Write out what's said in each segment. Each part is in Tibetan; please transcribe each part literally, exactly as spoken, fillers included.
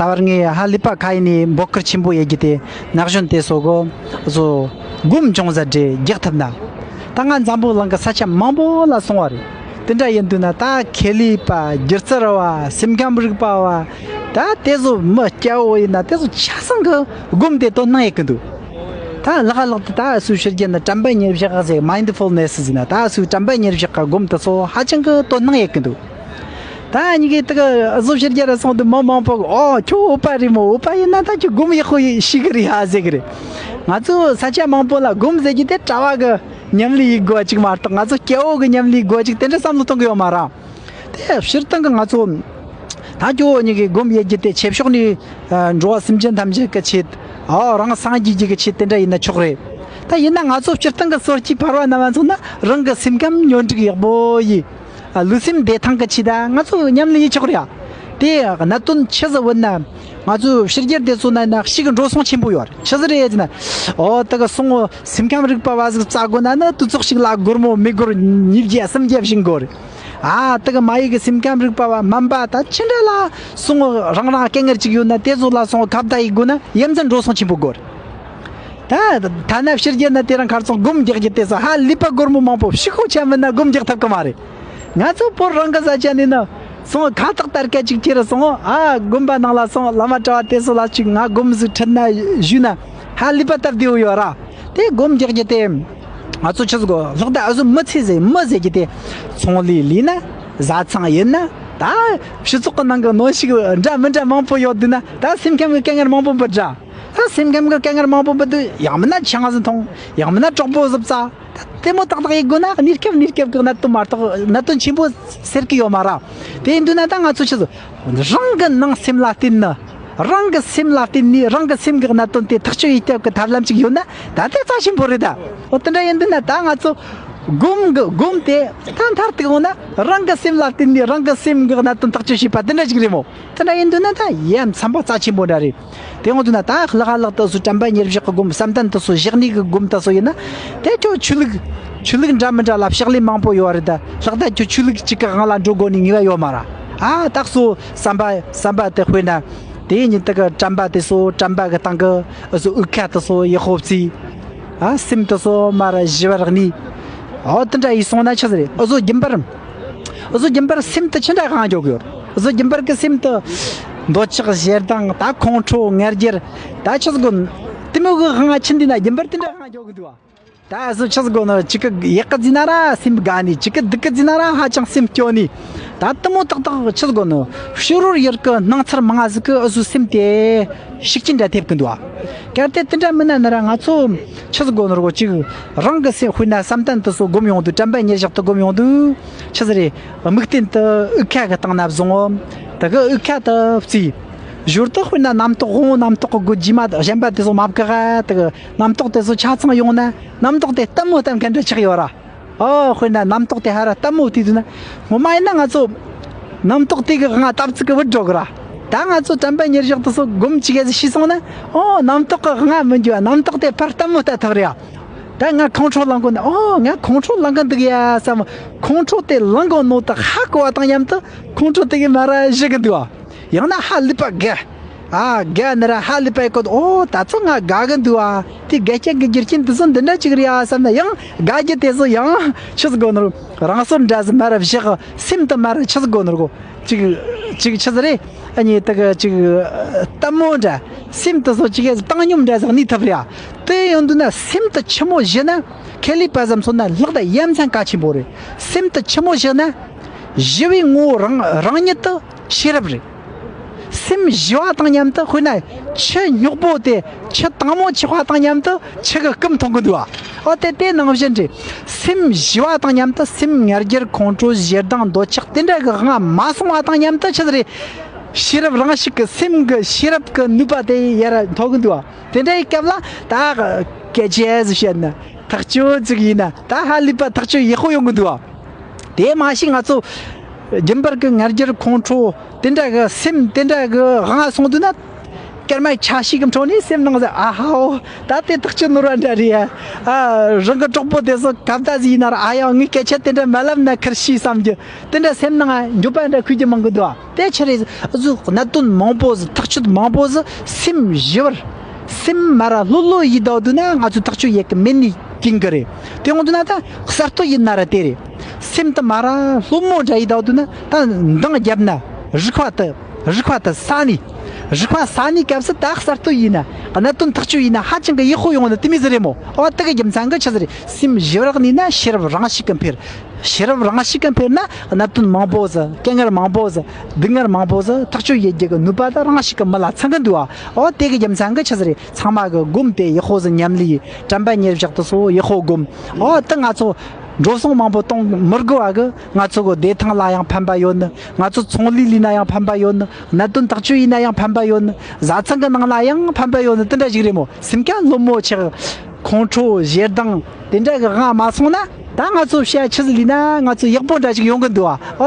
ད་བར་ངས་ཧ་ལས་པ་ཁ་ཡིན་ནས་འབོད་སྐུལ་ཆེན་པོ་ཡེད་རྒྱུ་དེ། ན་གཞོན་དེ་ཚོ་གི་བཟོ་སྒོམ་ཅུང་ཟད་རེ་རྒྱག་ཐུབ་ན། ད་ང་འཛམ་བུ་གླིང་གི་ས་ཆ་མང་པོ་ལ་སོང་བ་རེད། དེ་འདྲ་ཡིན་དུས་ན་ད་ཁེ་ལས་པ། སྒྱུ་རྩལ་བ། སེམས་ཁམས་རིག་པ་བ། ད་དེ་ཚོ་མི་སྐྱ་བོ་ཡིན་ན་དེ་ཚོ་ཆ་ཚང་གི་སྒོམ་དེ་དོ་སྣང་ཡེད་གི་འདུག་ད་ལྷག་ལྷག་ཏུ་ད་སུ་ཕྱི་རྒྱལ་ན་དྲན་པ་ཉེར་བཞག་ཟེར། མའིན་ཌི་ཕུལ་ནེ་སི་ཟེར་ན། ད་སུ་དྲན་པ་ཉེར་བཞག་གི་སྒོམ་དེ་ཚོ་ཧ་ཅང་གི་དོ་སྣང་ཡེད་གི་འདུག་ད་ཉི་གེ་དེ་གི་བཟོ་ཕྱི་རྒྱལ་ར་སོང་དུས་མི་མང་པོ་གི་ཨོ་ཁྱོད་འོ་པ་རེད་མོ། འོ་པ་ཡིན་ན་ད་ཁྱོད་སྒོམ་ཡག་པོ་ཤེས་གི་རེད་ཧ་ཟེར་གི་རེད། ང་ཚོ་ས་ཆ་མང་པོ་ལ་སྒོམ་ཟེར་རྒྱུ་དེ་གྲྭ་བ་གི་མཉམ་ལས་ཡེད་དགོས་ཅིག་མ་གཏོགས། ང་ཚོ་སྐྱ་བོ་གི་མཉམ་ལས་དགོས་ཅིག་དེ་འདྲ་བསམ་བློ་གཏོང་གི་ཡོད་མ་རེད། དེ་སྤྱིར་བཏང་གི་ང་ཚོ་ད་ཁྱོད་ཉི་གེ་སྒོམ་ཡེད་རྒྱུ་དེ་ཆོས་ཕྱོགས་ནས་ཨ་འགྲོ་བ་སེམས་ཅན་ཐམས་ཅད་ཀྱི་ཆེད། ཨོ་རང་སངས་རྒྱས་རྒྱུ་གི་ཆེད་དེ་འདྲ་ཡིན་ན་ཆོག་རེད། ད་ཡིན་ན་ང་ཚོ་སྤྱིར་བཏང་གི་སོ་སྐྱེ་བར་བ་རྣམ་པ་ཚོ་ན་རང་གི་སེམས་ཁམས་སྙོམས་སྒྲིག་ཡག་པོ་ཡིན། ཨ་ལུས་སེམས་བདེ་ཐང་གི་ཆེད་ད་ང་ཚོ་མཉམ་ལས་ཡེད་ཆོག་རེད་ཡ། དེ་གནད་དོན་ཆི་ཟིག་བུད་ན། ང་ཚོའི་ཕྱི་རྒྱལ་དེ་ཚོ་ན་ན་ཞིག་འགྲོ་སོང་ཆེན་པོ་ཡོད་རེད། ཆི་ཟིག་རེད་ཟེར་ན། ཨོ་དེ་གི་སོང་སེམས་ཁམས་རིག་པ་བ་ཟིག་བཙལ་དགོས་ན་ན་དུས་ཚོད་ཞིག་ལ་སྒོར་མོ་མི་སྒོར་ཉིས་བརྒྱ་སུམ་བརྒྱ་བྱིན་དགོས་རེད། ཨ་དེ་གི་མ་ཡིག་གི་སེམས་ཁམས་རིག་པ་བ་སྨན་པ་ད་ཅི་འདྲ་ལ་སོང་རང་རང་དཀའ་ངལ་ཅིག་ཡོད་ན་དེ་ཚོ་ལ་སོང་ཁ་བརྡ་ཡེད་དགོས་ན་ཡ་མཚན་འགྲོ་སོང་ཆེན་པོ་དགོས་རེད། ད་ཐ་ན་ཕྱི་རྒྱལ་ན་དེ་རིང་ཁར་སོང་སྒོམ་རྒྱག་རྒྱུ་དེ་ཚོ་ཧ་ལས་པ་སྒོར་མོ་མང་པོ་ཕྱི་ཁོག་ཆ་མིན་ན་སྒོམ་རྒྱག་ཐུབ་གི་མ་རེད། ང་ཚོ་བོད་རང་གི་ས་ཆ་ནས་ནི་སོང་ཁ་བཏགས་དར་སྐད་ཅིག་ཁྱེར་སོང་ཨ་དགོན་པ་ནང་ལ་སོང་བླ་མ་གྲྭ་བ་དེ་ཚོ་ལ་ཅིག་ང་སྒོམ་ཟིག་ཁྲིད་ན་ཞུས་ན་ཧ་ལས་པ་སྟབས་བདེ་བོ་ཡོད་ར། དེ་སྒོམ་རྒྱག་རྒྱུ་དེ་ང་ཚོ་ཆི་ཟིག་གོ་ལྷག་ད་ཨ་ཟུ་མི་ཚེ་ཟེར་མི་ཟེར་རྒྱུ་དེ་ཚོང་ལས་ལས་ན་བཟའ་ཚང་ཡིན་ན་ད་སྤྱི་ཚོགས་ཀྱི་ནང་གི་གནོན་ཤུགས་འདྲ་མི་འདྲ་མང་པོ་ཡོད་དུས་ན་ད་སེམས་ཁམས་ཀྱི་དཀའ་ངལ་མང་པོ་འབུད་འདྲ། ད་སེམས་ཁམས་ཀྱི་དཀའ་ངལ་མང་པོ་འབུད་དུས་ཡང་མིན་ན་ཆང་ཟིག་འཐུང་། ཡང་མིན་ན་གྲོགས་པོ་ཟིག་བཙལ། ད་ལྟད་མོ་ཏག་ཏག་ཡེད་དགོས་ན་གནས་སྐབས་གནས་སྐབས་ཀྱི་གནད་དོན་མ་གཏོགས་གནད་དོན་ཆེན་པོ་སེལ་གི་ཡོད་མ་རེད། དེ་ཡིན་དུས་ན་ད་ང་ཚོ་ཆི་ཟིག་རང་གི་ནང་སེམས་ལ་བརྟེན་ནས་རང་གི་སེམས་ལ་བརྟེན་ནས་རང་གི་སེམས་ཀྱི་གནད་དོན་དེ་ཐག་གཅོད་ཡེད་ཐབས་ཀྱི་ཐབས་ལམ་ཅིག་ཡོད་ན་ད་དེ་རྩ་ཆེན་པོ་རེད་ད། འོ་དེ་འདྲ་ཡིན་དུས་ན་ད་ང་ཚོ་སྒོམ་གི་སྒོམ་དེ་ད་མཐར་ཐུག་འོང་ན་རང་གི་སེམས་ལ་བརྟེན་ནས་རང་གི་སེམས་ཀྱི་གནད་དོན་ཐག་གཅོད་བྱེད་པ་དེ་འདྲ་ཅིག་རེད་མོ། དེ་འདྲ་ཡིན་དུས་ན་ད་ཡ་མཚན་པ་རྩ་ཆེན་པོ་འདྲ་རེད། དེ་འོང་དུས་ན་ད་ལྷག་ལྷག་ཏུ་སུ་དྲན་པ་ཉེར་བཞག་གི་སྒོམ་བསམ་གཏན་དུ་སུ་བཞག་ནས་གི་སྒོམ་དུ་སུ་ཡིན་ན་དེ་ཁྱོད་ཆོས་ལུགས་ཆོས་ལུགས་འདྲ་མི་འདྲ་ལ་ཕྱག་ལས་མང་པོ་ཡོད་རེད་ད། ལྷག་ད་ཁྱོད་ཆོས་ལུགས་གཅིག་གི་དབང་ལ་འགྲོ་དགོས་ནི་ངེས་པ་ཡོད་མ་རེད། ཨ་ད་སུ་བསམ་པ་བསམ་པ་དེ་དཔེར་ན་དེ་ཉིད་དུ་གི་དྲན་པ་དེ་སུ་དྲན་པ་གི་སྟེང་གི་སུ་དབུགས་ཁ་དུ་སུ་ཡག་པོ་བརྩིས། ཨ་སེམས་དུ་སུ་མར་ཞི་བར་གནས། ཨོ་དེ་འདྲ་ཡིན་སོང་ན་ཆི་ཟིག་རེད། ཨུ་ཟོ་རྒྱུན་པར། ཨུ་ཟོ་རྒྱུན་པར་སེམས་དུ་ཅི་འདྲ་དབང་འཇོག་གི་ཡོད། ཨུ་ཟོ་རྒྱུན་པར་གི་སེམས་དུ་འདོད་ཆགས་ཞེ་སྡང་ད་ཁོང་ཁྲོ་ང་རྒྱལ་ད་ཆི་ཟིག་གོ་དེ་མོ་གི་དབང་ཆི་འདི་ན་རྒྱུན་པར་དེ་འདྲ་དབང་འཇོག་གི་འདུག་བ། ད་ཨུ་ཟོ་ཆི་ཟིག་གོ་ནི་གཅིག་གི་ཡག་གི་ཟིན་ན་ར་སེམས་དགའ་ནི། གཅིག་གི་སྡུག་གི་ཟིན་ན་ར་ཧ་ཅང་སེམས་སྐྱོ་ནི། ད་དེ་མོ་ཏག་ཏག་ཆི་ཟིག་གོ་ནི་ཕྱི་རོལ་ཡུལ་གི་སྣང་ཚུལ་མང་ཟིག་གི་ཨུ་ཟོ་སེམས་དེ་ཤུགས་རྐྱེན་འདྲ་ཐེབས་གི་འདུག་བ། གལ་ཏེ་དེ་འདྲ་མིན་ན་ན་ར་ང་ཚོ་ཆི་ཟིག་གོ་ནི་རོ་གཅིག་རང་གི་སེམས་དཔེར་ན་བསམ་གཏན་དུ་སོ་སྒོམ་ཡོང་དུས་དྲན་པ་ཉེར་བཞག་ཏུ་སྒོམ་ཡོང་དུས། ཆི་ཟིག་རེད། དམིགས་རྟེན་དུ་དབུགས་ཁ་གི་སྟེང་ན་བཟུང་ངོ་། དེ་གི་དབུགས་ཁ་དུ་བརྩིས། ཞོར་དུ་དཔེར་ན་རྣམ་རྟོག་དབང་པོ་རྣམ་རྟོག་གི་སྒོ་རྗེས་མ་གཞན་པ་དེ་ཚོ་མ་བཀག་ག་དེ་གི་རྣམ་རྟོག་དེ་ཚོ་ཆ་ཚང་ཡོང་ན་རྣམ་རྟོག་དེ་ལྟད་མོ་ལྟ་མཁན་འདྲ་ཆགས་ཡོད་ར། ཨོ་དཔེར་ན་རྣམ་རྟོག་དེ་ཧ་ར་ལྟད་མོ་བལྟས་དུས་ན་ངོ་མ་ཡིན་ན་ང་ཚོ་རྣམ་རྟོག་དེ་གི་དབང་སྟབས་ཚིག་གི་བུད་འགྲོ་གི་ར། ད་ང་ཚོ་དྲན་པ་ཉེར་བཞག་དུ་སོ་སྒོམ་ཅིག་ག་ཤི་སོང་ན་ཨོ་རྣམ་རྟོག་གི་དབང་མི་འགྱུར་བ། རྣམ་རྟོག་དེ་ཕར་ལྟད་མོ་ལྟ་ཐུབ་རེད་ཨ། ད་ང་ཁོང་ཁྲོ་ལངས་གོ་ན་ཨོ་ང་ཁོང་ཁྲོ་ལངས་གི་འདུག་ཡ་བསམ། ཁོང་ཁྲོ་དེ་ལངས་གོ་ནོ་དེ་ཧ་གོ་བ་དང་མཉམ་དུ་ཁོང་ཁྲོ་དེ་གི་མར་ཞི་གི་འདུག་ཨ། ཡང་ན་ཧ་ལས་པ་དགའ། ཨ་དགའ་ན་ར་ཧ་ལས་པ་ཡི་གོ་ཨོ་ད་ཚོ་ང་དགའ་གི་འདུག་ཨ། དེ་དགའ་རྐྱེན་གི་རྒྱུ་རྐྱེན་དེ་ཚོ་འདི་འདྲ་ཅིག་རེད་ཨ་བསམ་ན་ཡང་དགའ་རྒྱུ་དེ་ཚོ་ཡང་ཆི་ཟིག་གོ་ནོ་རང་སོར་འདྲ་ཟིག་མར་བཞག་སེམས་དུ་མར་ཆི་ཟིག་གོ་ནོ་གོ་ཅིག་ཅིག་ཆི་ཟིག་རེད། ཨ་ནི་དེ་གི་ཅིག་ལྟད་མོ་འདྲ་སེམས་དུ་སོ་ཅིག་བཏང་སྙོམས་འདྲ་ཟིག་གནས་ཐུབ་རེད་ཨ། དེ་ཡོང་དུས་ན་སེམས་དུ་ཆི་མོ་ཞི་ན་ཁེ་ལས་པ་ཙམ་སོང་ན་ལག་ད་ཡ་མཚན་གལ་ཆེན་པོ་རེད། སེམས་དུ་ཆི་མོ་ཞི་ན་ཞི་བའི་ངོ་བོ་རང་རང་ཉིད་དུ་ཤེས་རབ་རེད། སེམས་ཞི་བ་དང་མཉམ་དུ་དཔེར་ན་ཆུ་རྙོག་པོ་དེ་ཆུ་དྭངས་མོ་ཆགས་པ་དང་མཉམ་དུ་ཆུ་གི་སྐུམ་མཐོང་གི་འདུག་བ། ཨོ་དེ་དེ་ནང་བཞིན་རེད། སེམས་ཞི་བ་དང་མཉམ་དུ་སེམས་ང་རྒྱལ་ཁོང་ཁྲོ་ཞེ་སྡང་འདོད་ཆགས་དེ་འདྲ་གི་དབང་མ་སོང་བ་དང་མཉམ་དུ་ཆི་ཟིག་རེད། ཤེས་རབ་རང་ཤུགས་ཀྱི་སེམས་ཀྱི་ཤེས་རབ་ཀྱི་ནུས་པ་དེ་ཡར་མཐོ་གི་འདུག་བ། དེ་འདྲའི་སྐབས་ལ་ད་སྐད་ཆ་ཟིག་བཤད་ན་ཐག་ཆོད་ཅིག་ཡིན་ན་ད་ཧ་ལས་པ་ཐག་ཆོད་ཡག་པོ་ཡོང་གི་འདུག་བ། དེ་མ་གཞི་ང་ཚོ་རྒྱུན་པར་གྱི་ང་རྒྱལ་ཁོང་ཁྲོ་དེ་འདྲ་གི་སེམས་དེ་འདྲ་གི་དབང་སོང་དུས་ན་ སྐར་མ་ཆ་ཞིག་གི་འཕྲོ་ནས་སེམས་ནང་ཟེར། ཨ་ཧའོ། ད་དེ་ཐག་གཅོད་ནོར་བ་འདྲ་རེད་ཡ། ཨ། རང་གི་གྲོགས་པོ་དེ་ཚོ་གབ་ད་ཟིག་ཡིན་ན་ར། ཨ་ཡང་ངས་སྐད་ཆ་དེ་འདྲ་མ་ལབ་ན་ཁུར་ཤི་བསམ་རྒྱུ། དེ་འདྲ་སེམས་ནང་ང་འགྱོད་པ་འདྲ་ཁུར་རྒྱུ་མང་གི་འདུག་ཨ། དེ་ཆི་རེད། ཨུ་ཚོ་གནད་དོན་མང་པོ་ཟིག་ཐག་གཅོད་མང་པོ་ཟིག་སེམས་ཞི་བར། སེམས་མ་ར་ལྷོད་ལྷོད་ཡིན་དོ་འདུག་ན་ང་ཚོ་ཐག་གཅོད་ཡེ་གི་མེད་ནི་ཀིང་གི་རེད། དེ་འོང་དུས་ན་ད་གསར་གཏོད་ཡིན་ན་ར་དེ་རེད། སེམས་དེ་མ་ར་ལྷོད་མོ་འདྲ་ཡིན་དོ་འདུག་ན་ད་འདང་བརྒྱབ་ན་རིག་པ་དེ། རིག་པ་དེ་ས་ནས། རིག་པ་ས་ནས་སྐབས་སུ་ད་གསར་གཏོད་ཡིན་ན། གནད་དོན་ཐག་གཅོད་ཡིན་ན་ཧ་ཅང་གི་ཡག་པོ་ཡོང་ནི་དེ་མོ་ཟིག་རེད་མོ། ཨོ། དེ་གི་རྒྱུ་མཚན་གི་ཆི་ཟིག་རེད། སེམས་ཞི་བར་གནས་ན་ཤེས་རབ་རང་བཞིན་གི་འཕེལ། ཤེས་རབ་རང་བཞིན་གི་འཕེལ་ན་གནད་དོན་མང་པོ་ཟིག་སྐད་ངར་མང་པོ་ཟིག་སྡུག་ངར་མང་པོ་ཟིག་ཐག་གཅོད་ཡེ་རྒྱུ་གི་ནུས་པ་དེ་རང་བཞིན་གི་མི་ལ་ཚང་གི་འདུག་ཨ། ཨོ། དེ་གི་རྒྱུ་མཚན་གི་ཆི་ཟིག་རེད། ཚང་མ་གི་སྒོམ་དེ་ཡག་པོ་ཟིག་ཉམས་ལེན། དྲན་པ་ཉེར་བཞག་དེ་ཚོ་ཡག་པོ་སྒོམ། ཨོ། དེ་ང་ཚོ་འགྲོ་སོང་མང་པོ་གཏོང་མི་དགོས་པ་གི། ང་ཚོ་གི་བདེ་ཐང་ལ་ཡང་ཕན་པ་ཡོད་ནི། ང་ཚོ་ཚོང་ལས་ལས་ན་ཡང་ཕན་པ་ཡོད་ནི། གནད་དོན་ཐག་གཅོད་ཡིན་ན་ཡང་ཕན་པ་ཡོད་ནི། བཟའ་ཚང་གི་ནང་ལ་ཡང་ཕན་པ་ཡོད་ནི་དེ་འདྲ་ཞིག་རེད་མོ། སེམས་ཀྱང་ལྷོད་མོ་ཆགས། ཁོང་ཁྲོ་ཞེ་སྡང་དེ་འདྲ་གི་དབང་མ་སོང་ན་ད་ང་ཚོ་བྱ་ཆི་ཟིག་ལས་ན་ང་ཚོ་ཡག་པོ་འདྲ་ཞིག་ཡོང་གི་འདུག་ཨ།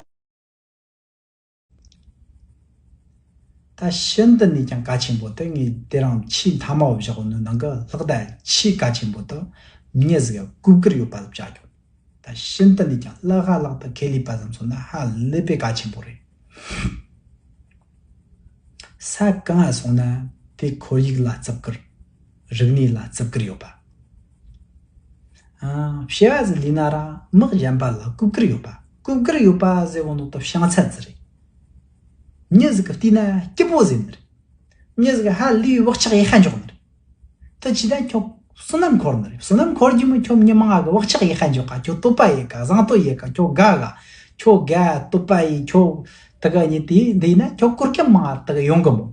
ད་ཤིན་ཏུ་ནས་ཀྱང་གལ་ཆེན་པོ་དེ། ངས་དེ་རིང་ཆེས་མཐའ་མ་བོ་བཞག་ནི་ནང་གི་ལྷག་ད་ཆེས་གལ་ཆེན་པོ་དེ། མྱི་ཟིག་གི་གུས་བཀུར་ཡོད་པ་ལ་བྱ་རྒྱུ། ད་ཤིན་ཏུ་ནས་ཀྱང་ལྷག་ཧ་ལྷག་ཏུ་ཁེ་ལས་པ་ཙམ་སོང་ན་ཧ་ལས་པའི་གལ་ཆེན་པོ་རེད། ས་གང་ང་སོང་ན་དེ་ཁོར་ཡུག་ལ་བརྩི་བཀུར། རིག་གནས་ལ་བརྩི་བཀུར་ཡོད་པ། ཨ། བྱ་བ་ཟིག་ལས་ན་ར་མི་གཞན་པ་ལ་གུས་བཀུར་ཡོད་པ། གུས་བཀུར་ཡོད་པ་ཟེར་བ་ནོ་ད་བྱང་ཚད་ཟིག་རེད། མྱི་ཟིག་གི་བལྟས་ན་སྐྱིད་པོ་ཟེར་ནི་རེད། མྱི་ཟིག་གི་ཧ་ལས་བག་ཆགས་ཡེ་ཤ་འཇོག་ནི་རེད། ད་ཅི་ད་ཁྱོད་བསོད་ནམས་འཁོར་ནི་རེད། བསོད་ནམས་འཁོར་རྒྱུ་མོ་ཁྱོད་མྱི་མང་ང་གི་བག་ཆགས་ཡེ་ཤ་འཇོག་ག་ཁྱོད་བསྟོད་པ་ཡེ་ག་བཟང་བསྟོད་ཡེ་ག་ཁྱོད་དགའ་ག་ཁྱོད་དགའ་བསྟོད་པ་ཡེ་ཁྱོད་དེ་ག་ཉིད་དེ་འདི་ཡིན་ན་ཁྱོད་གོ་སྐབས་མང་ང་དེ་ག་ཡོང་གི་མོ།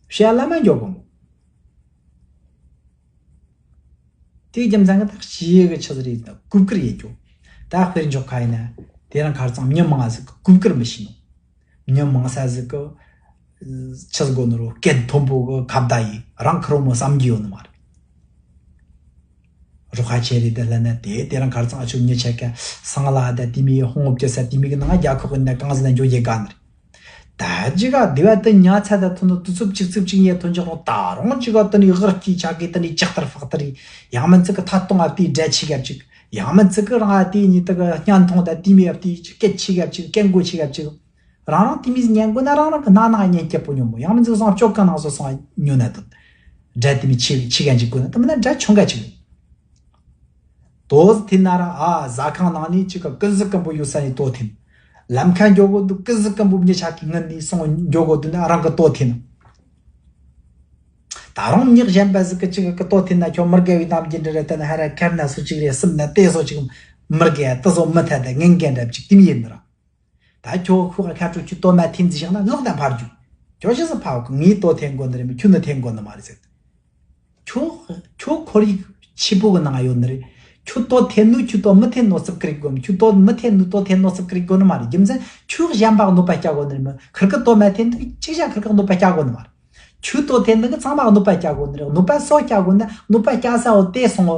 བྱ་ལ་མ་འཇོག་གི་མོ། དེའི་རྒྱུ་མཚན་གྱིས་ད་སྤྱི་ཡི་གི་ཆི་ཟིག་རེད། ད་གུས་བཀུར་ཡེ་རྒྱུ། ད་དཔེར་འཇོག་ཁ་ཡིན་ན་དེ་རིང་ཁ་རྩང་མྱི་མང་ང་ཟིག་གུས་བཀུར་མི་ཤེས་ནོ། མྱི་མང་ས་ཟིག་གི་ཆི་ཟིག་དགོ་ནི་རོ། སྐད་མཐོན་པོ་གི་ཁ་བརྡ་ཡེ་རང་ཁེར་རོ་མོ་བསམ་རྒྱུ་ཡོད་ནི་མ་རེད། རོགས་ཁ་ཆེ་རེད་དེ་ལ་ན་དེ་དེ་རིང་ཁ་རྩང་ཨ་ཆུ་མྱི་ཆེ་ཁ་སང་ལ་ད་དེ་མི་ཧོང་ངོ་བཅད་ས་དེ་མི་གི་ནང་རྒྱ་ཁོག་གི་ན་གང་ཟིག་ན་འཇོག་ཡེ་ག་ནི་རེད། ད་ཅི་ག་དེ་བ་དེ་ཉ་ཚ་ད་ཐོན་ནོ་དུས་ཚོད་གཅིག་ཚིག་གཅིག་ཡེ་ཐོན་ཅིག་རུང་ད་རུང་ཅི་ག་དེ་ནི་གར་སྐྱི་ཆ་གི་དེ་ནི་ལྕགས་ཐར་ཕག་ཐར་ཡེ་ཡང་མིན་ཚིག་གི་ཐ་སྟོང་ཨ་དེའི་འདྲ་ཆི་གབ་ཅིག་ཡང་མིན་ཚིག་གི་རང་ཨ་དེའི་ཉི་དེ་གི་སྙན་ཐོང་ད་དེ་མི་ཨ་དེའི་སྐད་ཆི་གབ་ཅིག་སྐད་མགོ་ཆི་གབ་ཅིག་རང་རང་དེ་མི་ཉན་དགོས་ན་རང་རང་གི་ན་ན་ཉན་སྐྱིད་པོ་ཉོ་མོ། ཡང་མིན་ཚིག་སང་ཅོག་ག་ནང་སོ་སང་ཉོ་ན་དོན་འདྲ་དེ་མི་ཆི་ཆི་ག་འཇིག་དགོས་ན་དེ་མིན་ན་འདྲ་ཆུང་ག་ཅིག་ཡོད། དོ་ཟི་ཐིན་ན་ར་ཨ་ཟ་ཁང་ནང་ནས་ཅིག་ག་ཀུན་གཟི་ཀུན་པོ་ཡོད་ས་ནས་དོ་ཐིན། ལམ་ཁ་འགྱོ་གོ་དུ་ཀུན་གཟི་ཀུན་པོ་མྱི་ཆ་གི་ངན་ནས་སོང་འགྱོ་གོ་དུ་ན་རང་གི་དོ་ཐིན། ད་རུང་མྱི་གཞན་པ་ཟིག་གི་ཅིག་གི་དོ་ཐིན་ན་ཁྱོད་མི་དགེ་བའི་རྣམ་འགྱུར་འདྲ་རེ་བསྟན་ན་ཧ་ར་ཁར་ན་སུ་ཅིག་རེ་སུམ་ན་དེ་སོ་ཅིག་མི་དགེ་དེ་སོ་མི་ཐད་ད་ངན་འགན་འདྲ་ཅིག་དེ་མི་ཡིན་ནི་ར། ད་ཁྱོད་ཁོ་ག་ཁ་དྲོ་ཁྱོད་དོ་མ་ཐེན་ཟིག་བཞག་ན་ལོག་ད་ཕར་རྒྱུག་ཁྱོད་ཤི་སི་ཕ་གི་ངའི་དོ་ཐེན་དགོ་ནི་རེད་མི་ཁྱོད་ནི་ཐེན་དགོ་ནི་མ་རེད་ཟེར། ཁྱོད་ཁྱོད་ཁོར་ཡུག་ཆེ་པོ་གི་ནང་ཡོད་ནི་རེད། ཁྱོད་དོ་ཐེན་ནོ་ཁྱོད་དོ་མི་ཐེན་ནོ་རྩིབ་ཀི་རིག་དགོ་མི་ཁྱོད་དོ་མི་ཐེན་ནོ་དོ་ཐེན་ནོ་རྩིབ་ཀི་རིག་དགོ་ནི་མ་རེད། རྒྱུ་མཚན་ཁྱོད་གཞན་པ་གནོད་པ་སྐྱ་དགོ་ནི་རེད་མི་ཁིར་གི་དོ་མ་ཐེན་དུ་ཅིག་ཅང་ཁིར་གི་གནོད་པ་སྐྱ་དགོ་ནི་མ་རེད། ཁྱོད་དོ་ཐེན་ནི་གི་ཚང་མ་གནོད་པ་སྐྱ་དགོ་ནི་རེད། གནོད་པ་སོ་སྐྱ་དགོ་ན་གནོད་པ་སྐྱ་ས་འོ་དེ་སོང་འོ་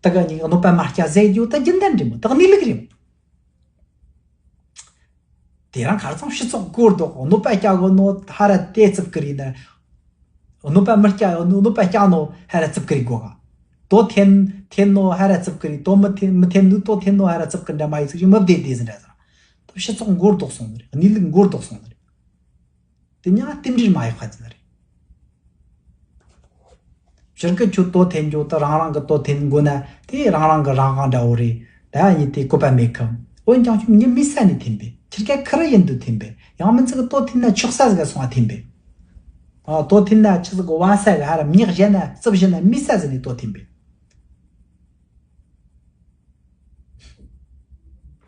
ད་ག་ཉིག་གནོད་པ་མ་སྐྱ་ཟེར་རྒྱུ་ད་རྒྱུན་ལྡན་རེད་མི་ད་གནས་ལུགས་རེད་མི། དེ་རང་ཁར་ཚང་སྤྱི་ཚོགས་སྒོར་དོག་གནོད་པ་སྐྱ་གོ་ནོ་ཧ་ར་དེ་རྩིབ་ཀི་རེད་ན། གནོད་པ་མི་སྐྱ་གནོད་པ་སྐྱ་ནོ་ཧ་ར་རྩིབ་ཀི་རེད་གོ་ག་དོ་ཐེན་ཐེན་ནོ་ཧ་ར་རྩིབ་ཀི་རེད། དོ་མི་ཐེན་མི་ཐེན་ནོ་དོ་ཐེན་ནོ་ཧ་ར་རྩིབ་ཀི་འདྲ་མ་ཡིག་ཚིག་ཅིག་མི་བདེ་བདེ་ཟིན་འདྲ་ཟེར། དོ་སྤྱི་ཚོགས་སྒོར་དོག་སོང་ནི་རེད། གནས་ལུགས་སྒོར་དོག་སོང་ནི་རེད། དེ་ཉག་རྟེན་འབྲེལ་མ་ཡག་པ་ཟིན་ནི་རེད། སྤྱིར་གི་ཁྱོད་དོ་འཐེན་རྒྱུ་དེ་རང་རང་གི་དོ་འཐེན་དགོས་ན་དེ་རང་རང་གི་རང་དབང་འདྲ་བོ་རེད། ད་ཡིན་དེ་བཀོད་པ་མེད་གི་འོན་ཀྱང་ཁྱོད་མྱི་མེད་ས་ནས་འཐེན་པས་ཁྱེད་ཀ་ཁི་རི་ཡིན་དུ་འཐེན་པས་ཡང་མིན་ཚིག་གི་དོ་འཐེན་ན་ཆོག་ས་ཟིག་ག་སོང་བ་འཐེན་པས། ཨ་དོ་འཐེན་ན་ཆི་ཟིག་གི་དབང་ས་གི་ཧ་ར་མྱི་གཞན་ན་རྩིབ་གཞན་ན་མེད་ས་ཟིག་ནས་དོ་འཐེན་པས།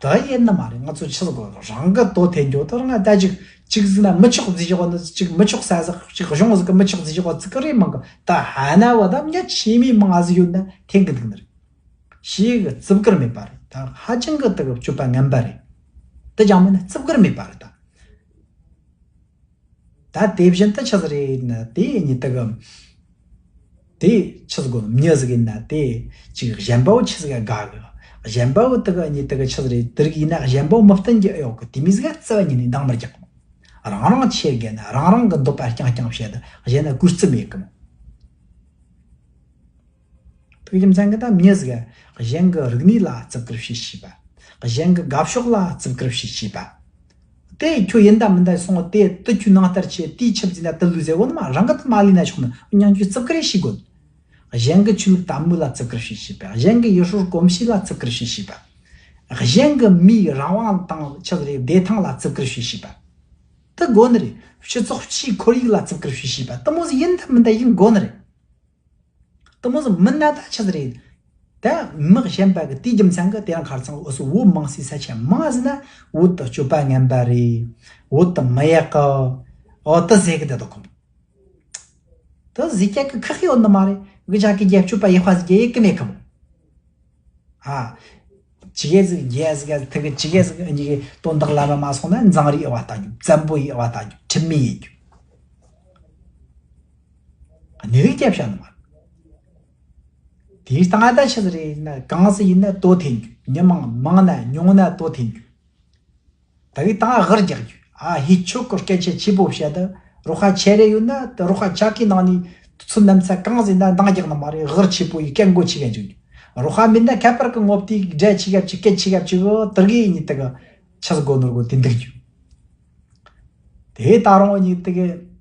ད་ཡིན་ནི་མ་རེད། ང་ཚོ་ཆི་ཟིག་གོ་རང་གི་དོ་འཐེན་རྒྱུ་དེ་རང་ད་ཅིག་ཅིག་ཟིག་ན་མི་ཆོག་ཟིག་བཞག་ནི་ཅིག་མི་ཆོག་ས་ཟིག་ཅིག་གཞུང་ཟིག་གི་མི་ཆོག་ཟིག་བཞག་ཚིག་གི་རེད་མང་གི་ད་ཧ་ན་བ་ད་མྱི་ཆེ་མི་མང་ཟིག་ཡོད་ན་འཐེན་གི་འདུག་ནི་རེད། ཞེ་གི་རྩིབ་ཀིར་མེད་པ་རེད། ད་ཧ་ཅང་གི་དེ་གི་སྤྱོད་པ་ངན་པ་རེད། དེ་ཀྱང་མིན་ན་རྩིབ་ཀིར་མེད་པ་རེད་ད། ད་དེ་བཞིན་དུ་ཆི་ཟིག་རེད་ན་དེ་ཉིད་དུ་གི་དེ་ཆི་ཟིག་གོ་མྱི་ཟིག་ཡིན་ན་དེ་ཅིག་གཞན་པ་བོ་ཆི་ཟིག་ག་དགའ་གི་གཞན་པ་བོ་དུ་གི་ཉིད་དུ་གི་ཆི་ཟིག་རེད། དེ་རིགས་ཡིན་ན་གཞན་པ་བོ་མི་བསྟན་གྱི་ཨེ་ཡོད་གི་དེ་མི་ཟིག་ག་རྩ་བ་ཉིད་ནས་འདང་མི་རྒྱག་གི་རང་རང་ཆེ་རྒན་ན་རང་རང་གི་འདོད་པ་རྐྱང་རྐྱང་བཤད་དུ་གཞན་ན་གུས་བརྩི་མེད་གི་མོ། དུག་རྒྱུ་མཚན་གི་ད་མྱི་ཟིག་གཞན་གི་རིག་གནས་ལ་བརྩི་བཀུར་བྱེད་ཤེས་པ། གཞན་གི་དགའ་ཕྱོགས་ལ་བརྩི་བཀུར་བྱེད་ཤེས་པ། དེ་ཁྱོད་ཡིན་ད་མིན་ད་སོང་དེ་དུ་ཁྱོད་ནང་ལྟར་ཆེ་དེའི་ཆབ་ཟིན་ན་དུ་ལུས་ཟེར་བོ་ནི་མ་རང་གི་དུ་མ་ལུས་ན་ཆོག་ནི་མྱང་རྒྱུ་བརྩི་བཀུར་བྱེད་དགོས། གཞན་གྱི་ཆོས་ལུགས་དད་མོས་ལ་བརྩི་བཀུར་བྱེད་ཤེས་པ། གཞན་གྱི་ཡུལ་སྲོལ་གོམས་གཤིས་ལ་བརྩི་བཀུར་བྱེད་ཤེས་པ། གཞན་གྱི་མིའི་རང་དབང་དང་ཆི་ཟིག་རེད་བདེ་ཐང་ལ་བརྩི་བཀུར་བྱེད་ཤེས་པ། དེ་དགོས་ནི་རེད། སྤྱི་ཚོགས་སྤྱིའི་ཁོར་ཡུག་ལ་བརྩི་བཀུར་བྱེད་ཤེས་པ་དེ་མོ་ཟིག་ཡིན་ཐབས་མིན་ད་ཡིན་དགོས་ནི་རེད། དེ་མོ་ཟིག་མིན་ན་ད་ཆི་ཟིག་རེད། ད་མི་གཞན་པ་གི་དེའི་རྒྱུ་མཚན་གི་དེ་རང་ཁར་ཚང་འུ་སུ་བོད་མང་སའི་ས་ཆ་མང་ཟིན་ན་བོད་དུ་སྤྱོད་པ་ངན་པ་རེད། བོད་དུ་མི་ཡག་གི། ཨོ་དེ་ཟེར་གི་དེ་དོ་ཁོམ། དེ་ཟིག་ཀྱག་གི་ཁག་ཡོད་ནི་མ་རེད། གི་ཅག་གི་རྒྱབ་སྐྱོར་པ་ཡག་པ་ཟིག་རྒྱ་ཡིག་གི་མེད་གི་མོ། ཨ། ཅི་གེ་ཟིག་རྒྱ་ཟིག་ག་ཐི་གི་ཅི་གེ་ཟིག་གཉིས་ཀྱི་དོན་དག་ལ་མ་མ་སོང་ན་མཛངས་རིགས་ཨེ་བ་ལྟ་རྒྱུ་བཙན་པོ་ཡིས་ཨེ་བ་ལྟ་རྒྱུ་ཁྲིམས་མེད་ཡིན་རྒྱུ། གནས་ལུགས་རྒྱབ་བྱ་ནི་མ་རེད། དེའི་སྟེང་ད་ཆི་ཟིག་རེད་ན་གང་ཟིག་ཡིན་ན་དོ་འཐེན་རྒྱུ། མྱི་མང་མང་ན་ཉུང་ན་དོ་འཐེན་རྒྱུ། ད་གི་དང་ཧར་རྒྱག་རྒྱུ། ཨ་ཧི་ཆོ་གི་སྐད་ཆ་ཆེ་པོ་བཤད་དུ་རོགས་ཁ་ཆེ་རེ་ཡོད་ན་དུ་རོགས་ཁ་ཆ་གི་ནང་ནས་ཚུལ་ནམ་ཚ་གང་ཟིན་ན་འདང་རྒྱག་ནི་མ་རེད། ཧར་ཆེ་པོ་ཡི་སྐད་མགོ་ཆེ་ག་འཇུག་རྒྱུ། རོགས་ཁ་མིན་ན་ཁ་པར་གི་ངོ་བལྟས་སྒྲ་ཆེ་ག་ཆེ་སྐད་ཆེ་ག་ཆེ་གི་དུར་གི་ཡིན་ནི་དུ་གི་ཆི་ཟིག་གོ་ནོར་གོ་དེ་འདུག་རྒྱུ། དེ་ད་རུང་ཡིན་དུ་གི།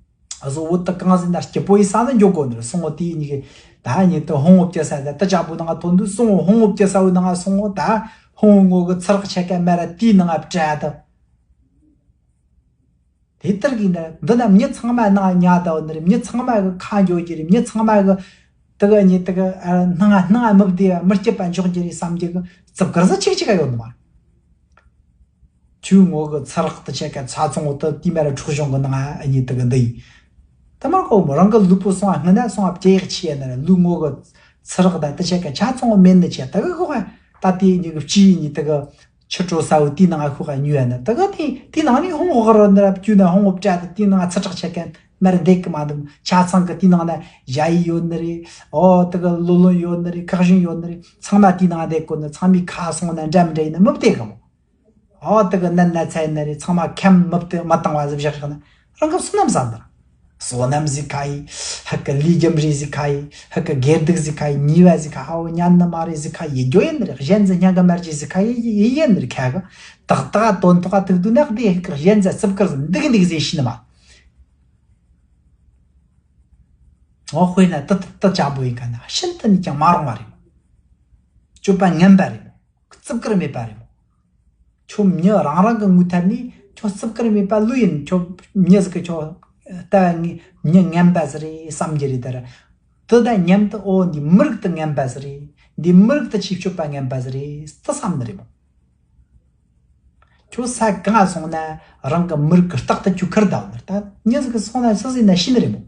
ཨ་ཟོ་བོད་དུ་གང་ཟིན་ན་སྐྱིད་པོ་ཡི་ས་ནི་འཇོག་དགོས་ནི་རེད། སོང་བོ་དེའི་གཉིས་ཀྱི་ད་གཉིས་དུ་ཧོང་བོ་སྐྱེ་ས་ད་དུ་ཅག་པོ་ནང་ཐོན་དུས་སོང་བོ་ཧོང་བོ་སྐྱེ་ས་བོའི་ནང་སོང་བོ་ད་ཧོང་བོ་ངོ་གི་ཚུར་ཆད་ཀ་མ་ར་དེའི་ནང་ཨ་བྲལ་དུ། དེ་ལྟར་གྱིས་ན་འདི་ན་མྱི་ཚང་མ་ནང་ཉ་ད་བོ་ནི་རེད། མྱི་ཚང་མ་གི་ཁ་འཇོག་རྒྱུ་རེད། མྱི་ཚང་མ་གི་དུ་ག་གཉིས་དུ་ག་སྣང་ང་སྣང་ང་མི་བདེ་བ་མི་སྐྱིད་པ་འཇོག་རྒྱུ་རེད་བསམ་རྒྱུ་གི་བརྩི་བཀུར་ཟི་ཆིག་ཆིག་ག་ཡོད་ནི་མ་རེད། ཆུ་ངོ་གི་ཚ་རག་ཏུ་ཆད་ཀ་ཚ་ཚོང་དུ་དེ་མ་ར་འཁྲུག་གཞུང་གི་ནང་ཨ་ཉི་དུ་གི་འདི་ཡིན། དེ་མ་གོ་མོ་རང་གི་ལུས་པོ་སོང་ཨ་སྔ་ན་སོང་ཨ་བཅད་ཡག་ཆེ་ཡ་ན་ར་ལུས་ངོ་གི་ཚ་རག་ད་ཏུ་ཆད་ཀ་ཆ་ཚོང་མེད་ནི་ཆེ་ད་གི་གོ་ཨ་ད་དེ་ཉི་གི་བཅུ་ཡི་ཉི་དུ་གི་ཆུ་དྲོ་ས་བོ་དེའི་ནང་ཨ་ཁོ་ཨ་ཉུ་ཡ་ན་ད་གི་དེ་དེའི་ནང་ནས་ཧོང་འོག་རོ་ནི་ར་བཅུ་ན་ཧོང་འོག་བྲ་དུ་དེའི་ནང་ཚ་དྲག་ཆད་ཀ་མ་ར་འདེགས་གི་མ་འདུག་ཆ་ཚང་གི་དེའི་ནང་ན་ཞ་ཡི་ཡོད་ནི་རེད། ཨོ་དུ་གི་ལོ་ལོན་ཡོད་ནི་རེད། ཁག་གཞུང་ཡོད་ནི་རེད། ཚང་མ་དེའི་ནང་འདེགས་གོ་ནི་ཚང་མའི་ཁ་སོང་ན་འདྲ་མི་འདྲ་ཡིན་ན་མི་བདེ་གི་མོ། ཨོ་དེ་གི་ནད་ན་ཚ་ཡིན་ན་རེད། ཚང་མ་ཁམས་མི་བཏུ་མ་བཏང་བ་ཟིག་བཞག་བཞག་ན་རང་གི་བསོད་ནམས་ཟ་འདི་ར། བསོད་ནམས་ཟིག་ཁ་ཡི་ཧ་གི་ལུས་རྒྱུ་རིགས་ཟིག་ཁ་ཡི་ཧ་གི་དགེ་སྡིག་ཟིག་ཁ་ཡི་ཉེས་པ་ཟིག་ཁ་ཧ་བོ་ཉན་ནི་མ་རེད་ཟིག་ཁ་ཡི་རྒྱུ་ཡིན་ནི་རེད། གཞན་ཟིག་སྙན་གི་མར་གྱི་ཟིག་ཁ་ཡི་ཡི་ཡིན་ནི་རེད། ཁ་གི་ཏག་ཏག་དོན་ཐོག་ག་ཐུག་དུས་ན་བདེ་ཧ་གི་གཞན་ཟ་རྩུབ་ཀིར་ཟིག་འདུག་འདུག་ཟེ་ཤི་ནི་མ། ཨོ་དཔེར་ན་དུ་དུ་དུ་ཅག་པོ་ཡིན་ག་ན་ཤིན་ཏུ་ནས་ཀྱང་མ་རུང་བ་རེད་མོ། སྤྱོད་པ་ངན་པ་རེད་མོ། རྩུབ་ཀིར་མེད་པ་རེད་མོ། ཁྱོད་མྱི་རང་རང་གི་ངོས་ཐད་ནས་ཁྱོད་རྩུབ་ཀིར་མེད་པ་ལོས་ཡིན། ཁྱོད་མྱི་ཟིག་གི་ཁྱོད་ལྟ་བ་ངན་མྱི་ངན་པ་ཟིག་རེད་བསམ་རྒྱུ་རེད་ད་ར། དེ་དང་མཉམ་དུ་ཨོ་འདི་མི་རིགས་དེ་ངན་པ་ཟིག་རེད། འདི་མི་རིགས་དེ་ཆེས་སྤྱོད་པ་ངན་པ་ཟིག་རེད་དེ་བསམ་ནི་རེད་མོ། ཁྱོད་ས་གང་སོང་ན་རང་གི་མི་རིགས་ཀྱི་རྟག་ཏུ་ཁྱོད་ཁུར་ད་བ་ནི་ད་མྱི་ཟིག་གི་སོང་ན་སུ་ཟིག་ན་ཤི་ནི་རེད་མོ།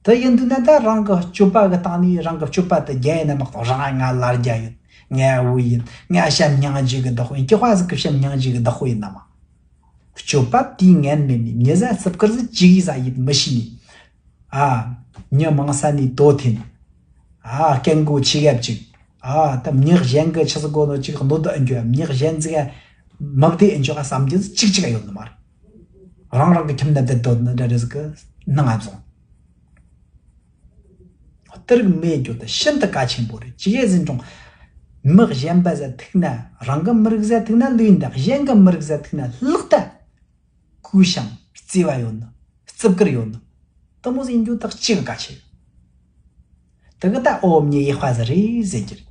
དེ་ཡིན་དུས་ན་ད་རང་གི་སྤྱོད་པ་གི་སྟེང་ནས་རང་གི་སྤྱོད་པ་དེ་རྒྱ་ཡིན་ན་མ་གཏོགས་རང་ང་ལར་རྒྱ་ཡོད། ང་བུ་ཡིན། ང་བྱམས་སྙིང་རྗེ་གི་བདག་པོ་ཡིན། སྐྱེ་བ་ཟིག་གི་བྱམས་སྙིང་རྗེ་གི་བདག་པོ་ཡིན་ན་མ། སྤྱོད་པ་དེའི་ངན་མེད་ནས་མྱི་ཟ་རྩུབ་ཀིར་ཟིག་ཅིག་ཡིས་ཟ་ཡིད་མི་ཤེས་ནས། ཨ། མྱི་མང་ས་ནས་དོ་འཐེན། ཨ། སྐད་མགོ་ཆེ་ག་བཅུག་ཨ། ད་མྱི་གཞན་གི་ཆི་ཟིག་གོ་ནོ་ཅིག་གནོད་དུ་ཨེ་འགྱོ། མྱི་གཞན་ཟིག་མི་བདེ་ཨེ་འགྱོ་བསམ་རྒྱུ་ཅིག་ཅིག་ཡོད་ནི་མ་རེད། རང་རང་གི་ཁྱིམ་ན་བསྡད་དོ་ནི་འདྲ་རེ་ཟིག་གི་སྣང་ང་བཟུང་། སྟེར་གི་མེད་རྒྱུ་དེ་ཤིན་ཏུ་གལ་ཆེན་པོ་རེད། ཅི་ཡེ་ཟིན་ཀྲུང་། མི་གཞན་པ་ཟ་ཐུག་ན་རང་གི་མི་རིགས་ཟ་ཐུག་ན་ལོས་ཡིན་ད་གཞན་གི་མི་རིགས་ཟ་ཐུག་ན་ལག་ཏུ་གུས་ཤིང་བརྩེ་བ་ཡོད་ནི་རྩུབ་ཀིར་ཡོད་ནི་དེ་མོ་ཟིག་ཡིན་རྒྱུ་དག་ཅི་གི་གལ་ཆེ་ཡོད། དེ་གི་ད་ཨོ་མྱི་ཡག་པ་ཟིག་རེད་ཟེར་རྒྱུ་རེད།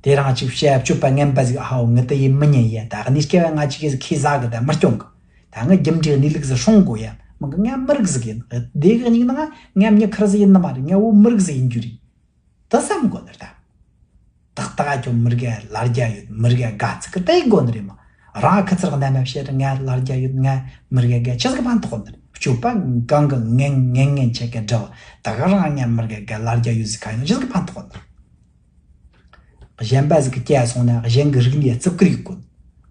དེ་རང་ཅིག་བཤད་སྤྱོད་པ་ངན་པ་ཟིག་ཧའོ་ངི་དེ་ཡིན་མི་ཉན་ཡ། ད་གནས་སྐྱེ་བ་ང་ཅིག་གིས་ཁས་ཟ་གི་ད་མི་སྐྱོང་གི། ད་ངི་རྒྱུ་འབྲས་གནས་ལུགས་ཟིག་སྲུང་དགོས་ཡ། མི་གི་ང་མི་རིགས་ཟིག་ཡིན། དེ་གི་སྙིང་ནང་ང་མྱི་ཁུར་ཟིག་ཡིན་ནི་མ་རེད། ང་བོ་མི་རིགས་ཟིག་ཡིན་རྒྱུ་རེད། དེ་བསམ་དགོས་ནི་རེད་ད། ཏག་ཏག་ཁྱོད་མི་རིགས་ལར་རྒྱ་ཡོད། མི་རིགས་དགའ་ཚིག་གི་དེ་དགོས་ནི་རེད་མ། རང་ཁུ་ཚུར་གནའ་མ་བཤད་ར་ང་ལར་རྒྱ་ཡོད། ང་མི་རིགས་དགའ་ཆི་ཟིག་ཕན་ཐོགས་ནི་རེད། སྤྱོད་པ་གང་གི་ངན་ངན་ངན་ཆད་གི་འདྲ་བ་ད་ག་རང་ང་མི་རིགས་དགའ་ལར་རྒྱ་ཡོད་ཟིག་ག་ཡོད་ཆི་ཟིག་ཕན་ཐོགས་ནི་རེད། གཞན་པ་ཟིག་གི་སྐྱེ་སོང་ན་གཞན་གི་རིག་གནས་རྩུབ་ཀིར་ཡིག་གོ།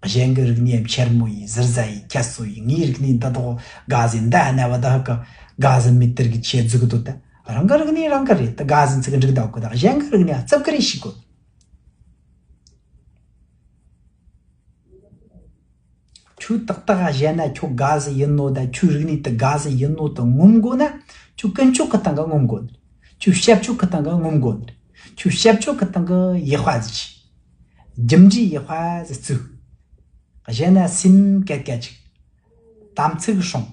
གཞན་གི་རིག་གནས་འཆལ་མོ་ཡིན་ཟུར་ཟ་ཡིན་ཁྱད་གསོད་ཡིན། ངའི་རིག་གནས་འདི་དག་དགའ་ཟིན་འདའ་ན་བ་ད་ཧ་གི་དགའ་ཟིན་མི་དེར་གི་ཆེ་རྫུ་གི་དོ་ད། རང་གི་རིག་གནས་རང་གི་རེད་ད། དགའ་ཟིན་ཚིག་འགྲིག་ད་གོ་ད་གཞན་གི་རིག་གནས་རྩུབ་ཀིར་ཡིག་ཤིག་གོ། ཁྱོད་ཏག་ཏག་གཞན་ན་ཁྱོད་དགའ་ཟི་ཡིན་ནོ་ད་ཁྱོད་རིག་གནས་དེ་དགའ་ཟི་ཡིན་ནོ་དེ་ངོམ་དགོ་ན། ཁྱོད་ཀུན་སྤྱོད་ཀྱི་སྟེང་གི་ངོམ་དགོ་ནི་རེད། ཁྱོད་ཤ་སྤྱོད་ཀྱི་སྟེང་གི་ངོམ་དགོ་ནི་རེད། ཁྱོད་ཤ་སྤྱོད་ཀྱི་སྟེང་གི་ཡག་པ་ཟིག་བྱོས། རྒྱུ་འབྲས་ཡག་པ་ཟིག་བཙུགས། གཞན་ན་སེམས་སྐད་སྐད་ཅིག་དམ་ཚིག་སྲུང་།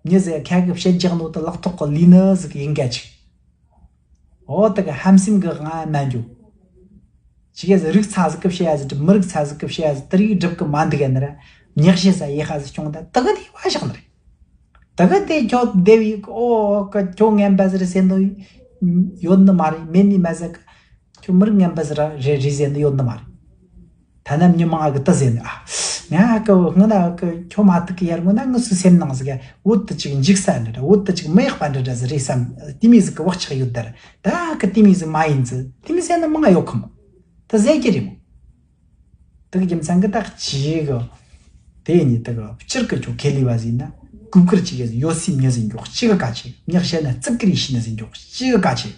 མྱི་ཟེར་ཁ་གི་བཤད་རྒྱག་ནོ་དེ་ལག་ཐོག་གི་ལུས་ནི་ཟིག་ཡིན་སྐད་ཅིག་འོ་དེ་གི་ཧམ་སེམས་གི་དབང་མ་འཇོག་ཅི་ག་ཟིག་རིག་ཚ་ཟིག་གི་བཤད་ཡ་ཟིག་སྒྲུབ། མི་རིག་ཚ་ཟིག་གི་བཤད་ཡ་ཟིག་དེ་རིགས་སྒྲུབ་གི་མ་འདུག་ག་ནི་ར། ཉག་བཤད་ས་ཡེ་ཧ་ཟིག་བྱུང་ད་དེ་གི་དེ་བ་བཞག་ནི་རེད། དེ་གི་དེ་ཁྱོད་བདེ་བའི་ཨོ་གི་ཁྱོད་ངན་པ་ཟིག་རེད་ཟེར་ནོ་ཡོད་ནི་མ་རེད། མེད་ནི་མ་ཟེར་གི་ཁྱོད་མི་རིགས་ངན་པ་ཟིག་ར་རེད་རེད་ཟེར་ནི་ཡོད་ནི་མ་རེད། ཐ་ན་མྱི་མང་གི་དེ་ཟེར་ནི་ཨ། ང་གི་སྔོན་ན་གི་ཁྱོད་མ་ཐུག་གི་ཡར་སྔོན་ན་ངི་སུ་སེམས་ནང་ཟིག་ག་བོད་དུ་ཅིག་འཇིག་ས་འདྲ་འདྲ། བོད་དུ་ཅིག་མི་ཡག་པ་འདྲ་འདྲ་ཟིག་རེད་བསམ། དེ་མི་ཟིག་གི་བག་ཆགས་ཡོད་དར། ད་གི་དེ་མི་ཟིག་མ་ཡིན་ཟིག་དེ་མི་ཟེར་ནི་མང་ཡོད་ཁོམ། དེ་ཟེར་གི་རེད་མོ། དེ་གི་རྒྱུ་མཚན་གི་ད་ཅི་གི་དེ་ནི་དེ་གི་སྤྱིར་གི་ཁྱོད་ཁེ་ལི་བ་ཟིག་ན་གུ་གུར་ཅིག་གི་ཡོད་སྲིད་མྱི་ཟིག་མགྱོགས་ཅི་གི་ག་ཆེ། མྱི་བཤད་ན་རྩིབ་ཀི་རེ་ཤི་ནི་ཟིག་མགྱོགས་ཅི་གི་ག་ཆེ།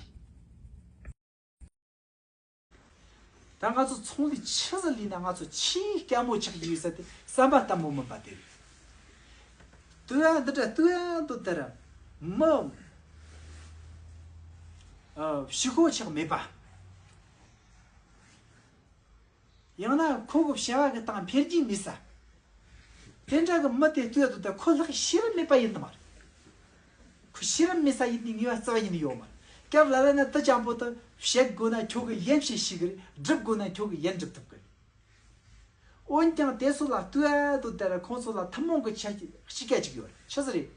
ད་ང་ཚོ་ཚོང་ལས་ཆི་ཟིག་ལས་ན་ང་ཚོ་ཆེས་དཀའ་མོ་ཆགས་ཀྱི་ཡོད་ས་དེ་བསམ་པ་ལྟ་མོ་མིན་པ་དེ་རེད། ལྟོས་ཨ་འདི་འདྲ་ལྟོས་ཨ་འདི་ལྟར་མི་ཕྱི་ཁོག་ཆགས་མེད་པ། ཡང་ན་ཁོ་གི་བྱ་བ་གི་སྟེང་འཕེལ་རྒྱས་མེད་ས། དེ་འདྲ་གི་མི་དེ་ལྟོས་དུས་ད་ཁོ་ལྷག་ཤེས་རབ་མེད་པ་ཡིན་ནི་མ་རེད། ཁོ་ཤེས་རབ་མེད་ས་ཡིན་ནི་ངེས་པ་རྩ་བ་ཡིན་ནི་ཡོད་མ་རེད། སྐབས་ལ་ལ་ན་དུ་ཅང་པོ་དུ་བཤད་དགོས་ན་ཁྱོད་གི་ཡན་ཤེས་ཤིག་གི་རེད། སྒྲུབ་དགོས་ན་ཁྱོད་གི་ཡན་སྒྲུབ་ཐུབ་གི་རེད། འོན་ཀྱང་དེ་ཚོ་ལ་ལྟོས་དུས་ད་ར་ཁོང་ཚོ་ལ་ཐུན་མོང་གི་ཆ་གཅིག་ག་ཅིག་ཡོད་རེད། ཆི་ཟིག་རེད།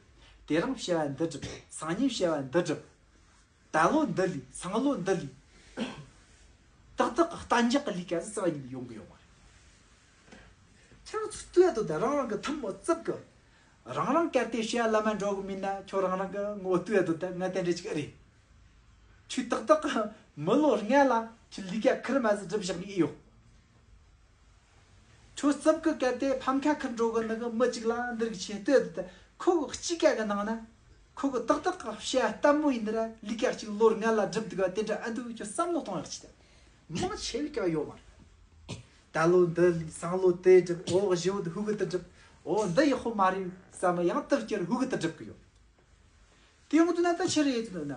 དེ་རིང་བྱ་བ་འདི་སྒྲུབ། སང་ཉིན་བྱ་བ་འདི་སྒྲུབ། ད་ལོ་འདི་ལས་སང་ལོ་འདི་ལས། ཏག་ཏག་གི་གཏན་འཇགས་ཀྱི་ལས་ཀ་ཟིག་རྩ་བ་ཉིད་ནས་ཡོང་གི་ཡོད་མ་རེད། ཁྱེད་རང་ཚོ་ལྟོས་དང་ད་རང་རང་གི་ཐུན་མོང་རྩིབ་ཀི། རང་རང་གལ་ཏེ་བྱ་བ་ལམ་མ་འགྲོ་གི་མིན་ན་ཁྱོད་རང་རང་གི་ངོ་ལྟོས་དང་ད་ང་དེ་འདྲ་ཅིག་ཨེ་རེད། ཁྱོད་ཏག་ཏག་གི་མི་ལོ་ལྔ་ལ་ཁྱོད་ལས་ཀ་ཁུར་མ་ཟིག་སྒྲུབ་བཞག་ནི་ཨེ་ཡོད། ཁྱོད་རྩིབ་ཀི་གལ་ཏེ་ཕམ་ཁ་ཁུར་འགྲོ་གི་ནི་གི་མི་གཅིག་ལ་འདིར་གི་ཆེ་ལྟོས་དུ་ད་ཁོ་གི་གཅིག་ཀ་གི་ནང་ན་ཁོ་གི་ཏག་ཏག་གི་བྱ་བ་ལྟད་མོ་ཡིན་ན་ར་ལས་ཀ་གཅིག་ལོར་ང་ལ་སྒྲུབ་འདུག་ག་དེ་འདྲ་ཨ་འདུག་ཁྱོད་བསམ་བློ་གཏོང་ཡག་ཅིག་ད་མང་ཆེ་བའི་ཀ་ཡོད་མ་རེད། ད་ལོ་འདི་ལས་སང་ལོ་དེ་སྒྲུབ། འོ་བཞི་བོ་དེ་ཧུ་གི་དེ་སྒྲུབ། འོ་འདི་ཡག་པོ་མ་རེད་བསམ་ཡང་དེ་བསྐྱར་ཧུ་གི་དེ་སྒྲུབ་གི་ཡོད། དེ་ཡོང་དུས་ན་ད་ཆི་རེད་ཡོད་དུ་ན།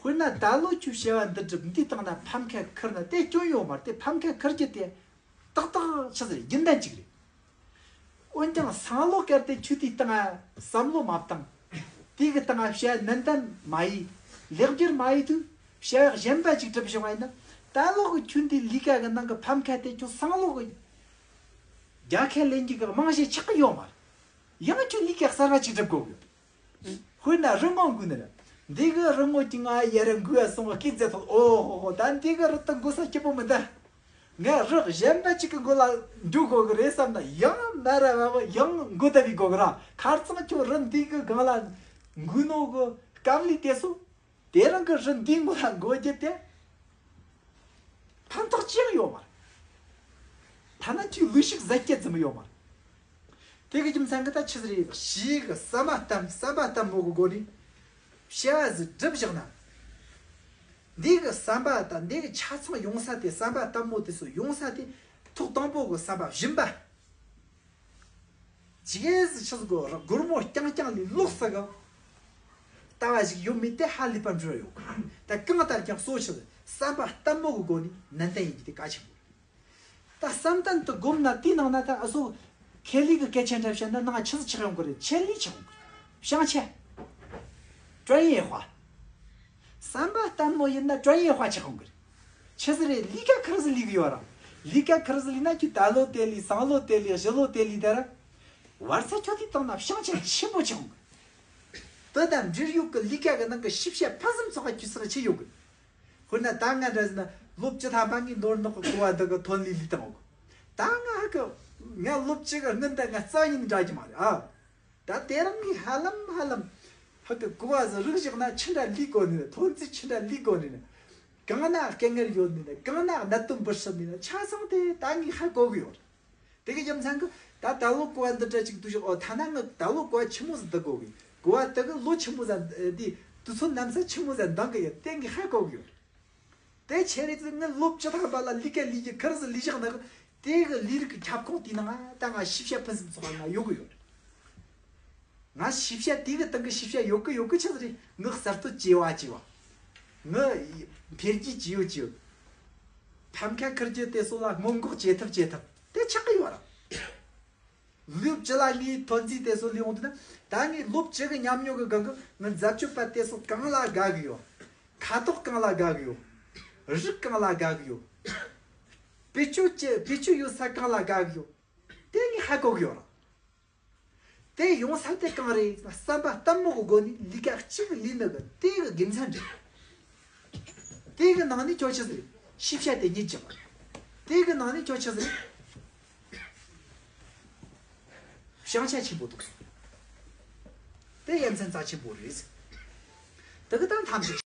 དཔེར་ན་ད་ལོ་ཁྱོད་བྱ་བ་འདི་སྒྲུབ་འདི་བཏང་ན་ཕམ་ཁ་ཁུར་ན་དེ་སྐྱོན་ཡོད་མ་རེད། དེ་ཕམ་ཁ་ཁུར་རྒྱུ་དེ་ཏག་ཏག་ཆི་ཟེར་རྒྱུན་ལྡན་ཅིག་རེད། འོན་ཀྱང་སང་ལོ་སྐབས་དེ་ཁྱོད་དེའི་སྟེང་བསམ་བློ་མ་བཏང་། དེ་གི་སྟེང་བྱ་བ་ནན་ཏན་མ་ཡིན། ལེགས་བསྒྱུར་མ་ཡིན་དུས་བྱ་བ་གཞན་པ་ཅིག་སྒྲུབ་བྱུང་བ་ཡིན་ན་ད་ལོ་གི་ཁྱོད་འདི་ལས་ཀ་གི་ནང་གི་ཕམ་ཁ་དེ་ཁྱོད་སང་ལོ་གི་རྒྱལ་ཁ་ལེན་རྒྱུ་གི་རྨང་གཞི་ཆགས་གི་ཡོད་མ་རེད། ཡང་ཁྱོད་ལས་ཀ་གསར་བ་ཅིག་སྒྲུབ་དགོས་གི། དཔེར་ན་རི་སྔོ་འགུལ་ནི་རེད། འདི་གི་རི་སྔོ་གི་ང་ཡར་འགུལ་བ་སོང་བ་སྐད་མཛད་ཐོག་ཨོ་ཧོ་ཧོ། ད་འདི་གི་རི་ད་འགུལ་ས་སྐྱིད་པོ་མི་འདུག་ང་རི་གཞན་པ་ཅིག་གི་མགོ་ལ་འགྲོ་དགོས་གི་རེད་བསམ་ན་ཡང་མ་ར་བ་བ་ཡང་མགོ་ད་བི་དགོས་གི་ར། ཁར་ཚང་ཁྱོད་རི་འདི་གི་སྒང་ལ་འགུལ་ནོ་གི་སྐབས་ལས་དེ་སོ། དེ་རིང་གི་རི་འདིའི་མགོ་ལ་འགོ་རྒྱུ་དེ་ཕན་ཐོགས་ཅི་ཡང་ཡོད་མ་རེད། ཐ་ན་ཁྱོད་ལུས་ཤུགས་ཟད་རྒྱུ་ཙམ་ཡོད་མ་རེད། དེ་གི་རྒྱུ་མཚན་གི་ད་ཆི་ཟིག་རེད། ཞིག་གི་བསམ་པ་བསམ་བསམ་པ་ལྟད་མོ་གི་སྒོ་ནས་བྱ་བ་ཟིག་སྒྲུབ་བཞག་ན། འདི་གི་བསམ་པ་དང་འདི་གི་ཆ་ཚང་ཡོང་ས་དེ་བསམ་པ་ལྟད་མོ་དེ་ཚོ་ཡོང་ས་དེ་ཐོག་དང་པོ་གི་བསམ་པ་སྦྱིན་པ། ཇི་སྐད་ཟིག་ཆི་ཟིག་གོ་ར་སྒོར་མོ་རྐྱང་རྐྱང་ལས་ལོག་ས་གི་ལྟ་བ་ཞིག་ཡོད་མེད་དེ་ཧ་ལས་པ་འགྲོ་ཡོད་གི། ད་གང་ལྟར་ཀྱང་གཙོ་ཆི་ཟིག་བསམ་པ་ལྟད་མོ་གི་སྒོ་ནས་ནན་ཏན་ཡིན་རྒྱུ་དེ་གལ་ཆེན་པོ་རེད། ད་བསམ་གཏན་དུ་སྒོམ་ན་དེའི་ནང་ན་ད་ཨ་སོ་ཁེ་ལི་གི་སྐད་ཆ་འདྲ་བཤད་ན་ནང་ཆི་ཟིག་ཆགས་ཡོང་གི་རེད། ཆེད་ལས་ཆགས་ཡོང་གི་རེད། བྱང་ཆ་ཀྲོན་ཡེ་ཧྭ། བསམ་པ་ལྟད་མོ་ཡིན་ན་ཀྲོན་ཡེ་ཧྭ་ཆགས་ཡོང་གི་རེད། ཆི་ཟིག་རེད། ལས་ཀ་ཁུར་ཟིག་ལས་གི་ཡོད་ར། ལས་ཀ་ཁུར་ཟིག་ལས་ན་ཁྱོད་ད་ལོ་དེ་ལས་སང་ལོ་དེ་ལས་གཞི་ལོ་དེ་ལས་ད་ར། བར་ཚ་ཁྱོད་དེ་བཏང་ན་བྱང་ཆ་ཆེན་པོ་ཆགས་ཡོང་གི་རེད། དེ་དང་འབྲེལ་ཡོད་ཀྱི་ལས་ཀ་གི་ནང་གི་ཤེས་བྱ་ཕུན་སུམ་ཚོགས་པ་ཁྱོད་སར་ཁྱེར་ཡོང་གི་རེད། དཔེར་ན་ད་ང་འདྲ་ཟེར་ན་ལོ་བཅུ་ཐམ་པ་ངའི་ནོར་ནག་གི་གོ་བ་འདི་གི་ཐོན་ལས་ལས་བཏང་ཡོང་གི། ད་ང་ཧ་གི་ང་ལོ་བཅུ་གི་སྔོན་ད་ང་རྩ་བ་ཉིད་ནས་འདྲ་གི་མ་རེད་ཨ། ད་དེ་རིང་ངས་ཧ་ལམ་ཧ་ལམ་ཧ་གི་གོ་བ་ཟིག་རིག་བཞག་ན་ཆི་འདྲ་ལས་དགོས་ནི་ན། ཐོན་རྫས་ཆི་འདྲ་ལས་དགོས་ནི་ན། གང་ན་དཀའ་ངལ་ཡོད་ནི་ན། གང་ན་གནད་དོན་འབུར་སོང་ནི་ན། ཆ་ཚང་དེ་ད་ངས་ཧ་གོ་གི་ཡོད་རེད། དེ་གི་རྒྱུ་མཚན་གི་ད་ད་ལོ་གོ་བ་འདི་འདྲ་ཅིག་འདུག་ཞོག་ཨོ་ཐ་ན་ངི་ད་ལོ་གོ་བ་ཆི་མོ་ཟིག་འདི་གོ་གི། གོ་བ་དེ་གི་ལོ་ཆི་མོ་ཟིག་འདི་དུས་ཚོད་ནམ་ས་ཆི་མོ་ཟིག་འདང་གི་ཡོད་དེ་ངས་ཧ་གོ་གི་ཡོད་རེད། དེ་ཆེ་རེད་དེ་ངི་ལོ་བཅུ་ཐམ་པ་ལ་ལས་ཀ་ལས་ཀྱི་ཁུར་ཟིག་ལས་བཞག་ན་གི་ དེ་གི་ལས་རིགས་ཀྱི་ཁྱབ་ཁོངས་དེའི་ནང་ང་ད་ང་ཤེས་བྱ་ཕུན་སུམ་ཚོགས་པ་ང་ཡོད་གི་ཡོད། ང་ཤེས་བྱ་དེ་གི་སྟེང་གི་ཤེས་བྱ་ཡོད་གི་ཡོད་གི་ཆི་ཟིག་རེད། ངི་གསར་གཏོད་བྱས་པ་བྱས་པ། ངི་འཕེལ་རྒྱས་བྱས་ཡོད་བྱས་ཡོད། ཕམ་ཁ་ཁུར་རྒྱུ་དེ་སོགས་ལ་སྔོན་འགོག་བྱེད་ཐབས་བྱེད་ཐབས་དེ་ཆགས་གི་ཡོད་ར། ལོ་བཅུ་ལ་ངའི་ཐོན་རྫས་དེ་ཚོ་ལས་འོང་དུས་ན། ད་ངས་ལོ་བཅུ་གི་ཉམས་མྱོང་གི་སྒང་གི་ངི་འཛད་སྤྱོད་པ་དེ་ཚོ་གང་ལ་དགའ་གི་ཡོད། ཁ་དོག་གང་ལ་དགའ་གི་ཡོད། རིགས་གང་ལ་དགའ་གི་ཡོད། བེད་སྤྱོད་ཀྱི་བེད་སྤྱོད་ཡོད་ས་གང་ལ་དགའ་གི་ཡོད། དེ་ངས་ཧ་གོ་གི་ཡོད་ར། དེ་ཡོང་ས་དེ་གང་རེད། བསམ་པ་ལྟད་མོ་གི་སྒོ་ནས་ལས་ཀ་གཅིག་ལས་ནི་གི་དེ་གི་དགེ་མཚན་རེད། དེ་གི་ནང་ནས་ཁྱོད་ཆི་ཟིག་རེད། ཤེས་བྱ་དེ་རྙེད་ཀྱི་མ་རེད། དེ་གི་ནང་ནས་ཁྱོད་ཆི་ཟིག་རེད། བྱང་ཆ་ཆེན་པོ་འདུག་དེ་ཡ་མཚན་རྩ་ཆེན་པོ་རེད། དེ་གི་དང་ཐམས་ཅད་